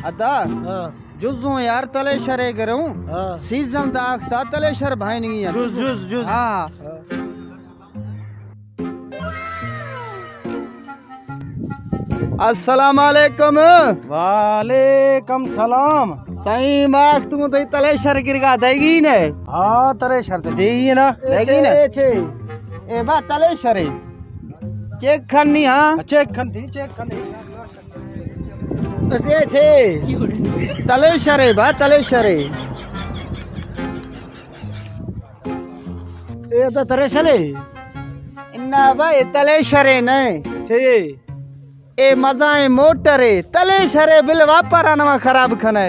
ادا۔ ہاں۔ جزوں یار تلے شرے گروں۔ ہاں۔ سیزن دا آختا تلے شر بھائنگی ہیں۔ جز، جز، جز۔ ہاں۔ ہاں۔ السلام علیکم۔ وعلیکم سلام۔ سائیں، ماک توں تئی تلے شر گرگا دئیگی نے؟ ہاں، تلے شر تے دئیگی نا۔ دئیگی نے؟ اے چے؟ اے با تلے شرے۔ چیک کھنی، ہاں؟ چیک کھن دی، چیک کھن دی۔ بس اے چے؟ تلے شرے با، تلے شرے۔ اے تو تلے شرے؟ انا با، اے تلے شرے نہ۔ چے؟ اے مزائیں موٹرے، تلے شرے بل واپارا نواں خراب کھنے۔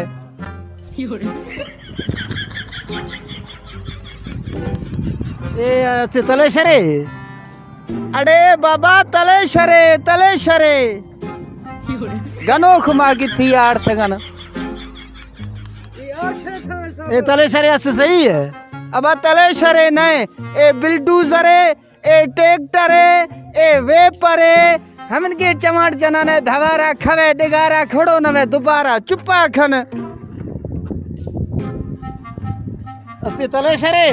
اے استے تلے شرے؟ اڑے بابا، تلے شرے، تلے شرے۔ گنوک ما گتھی آڑتگن۔ اے تلے شرے استے صحیح ہے؟ ابا تلے شرے نئے، اے بلڈوزرے، اے ٹریکٹرے، اے ویپرے، ہمن کے چماٹ جنانے دھوارا کھوے ڈگارا کھڑو نوے دوبارہ چپا کھن۔ استے تلے شرے؟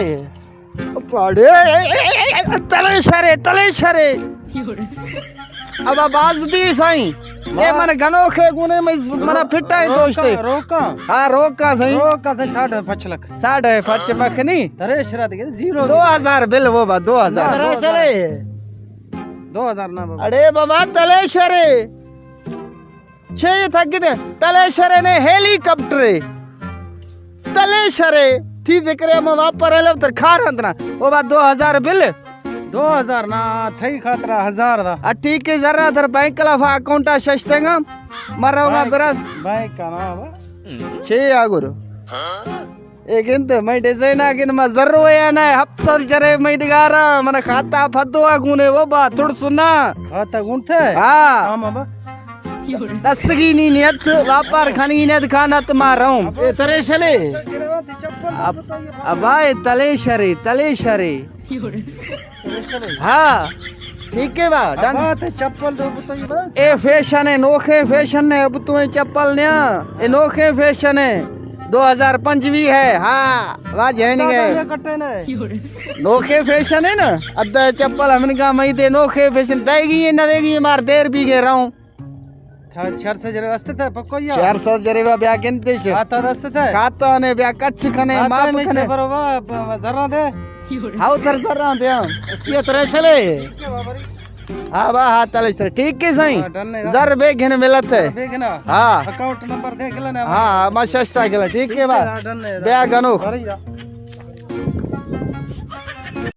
پاڑے، تلے شرے، تلے شرے۔ ابا باز دی سائیں۔ اے من گنوکے گونے میں منا پھٹائیں دوشتے۔ روکاں۔ ہاں، روکاں سائیں۔ روکاں سائیں، ساڑھے پچ لکھ۔ ساڑھے پچ لکھ نہیں۔ تلے شرے دے زیرو۔ دو ہزار بل وہ با، دو ہزار۔ تلے شرے۔ دو ہزار نہ بابا۔ اڑے بابا، تلے شرے۔ چے تھگدے؟ تلے شرے نے ہیلی کاپٹرے۔ تلے شرے۔ تھی ذکر ہے، ما واپر ہے لو تر کھار اندنا۔ او با دو ہزار بل۔ دو ہزار نا، تھئی خاطرا ہزار دا۔ ا ٹھیک ہے، ذرا در بینک لفا اکاؤنٹا ششتنگا۔ مروگا بینک، برس۔ بینک کا نام ہے؟ چے آ گرو۔ اے گند، مئے ڈیزائن آ گند، ما زر ویا نہ، ہپت سد شرے مئے ڈگارا، من کھاتا پھدو آ گونے، او با، تھوڑ سنا۔ کھاتا گونتے؟ ہاں۔ ہاں، بابا۔ دستگی نی نیت، واپار کھنگی نیت، کھانت ما رہوں۔ اے تلے شرے۔ اب-، ابا، اے تلے شرے، تلے شرے۔ ہاں، ٹھیک ہے با، ڈن۔ ابا، تے چپل دو بتائی با۔ اے فیشن ہے، نوخے فیشن ہے، اب تو اے چپل نیا۔ اے نوخے فیشن ہے، دو ہزار پنجوی ہے، ہاں، واہ جہنی گئے۔ یہ کٹے نے۔ نوخے فیشن ہے نا، ادھا چپل ہمن کا مئی دے، نوخے فیشن دے گی، نہ دے گی، مار دیر بھی گے رہوں۔ تھا چار سد جریوہ است تھا، پکو یا؟ چار سد جریوہ بیا گندش۔ کھاتا است تھا؟ کھاتا نے بیا کچ کھنے، کھاتا ماپ میں کھنے۔ چبر وا، ب-، زراں دے۔ ہاو تر زراں دے، ہاں۔ استی تلے شرے۔ ہاں با، ہاں، تلے شرے۔ ٹھیک ہے سائیں۔ ہاں، ڈن ہے۔ زر بے گھن ملت ہے۔ ہاں، بے گھنا۔ ہاں۔ اکاؤنٹ نمبر دے گلن ہے۔ ہاں، ما ششتا گلن۔ ٹھیک ہے با۔ ہاں، ڈن ہے۔ بیا گنو۔ ارے یا۔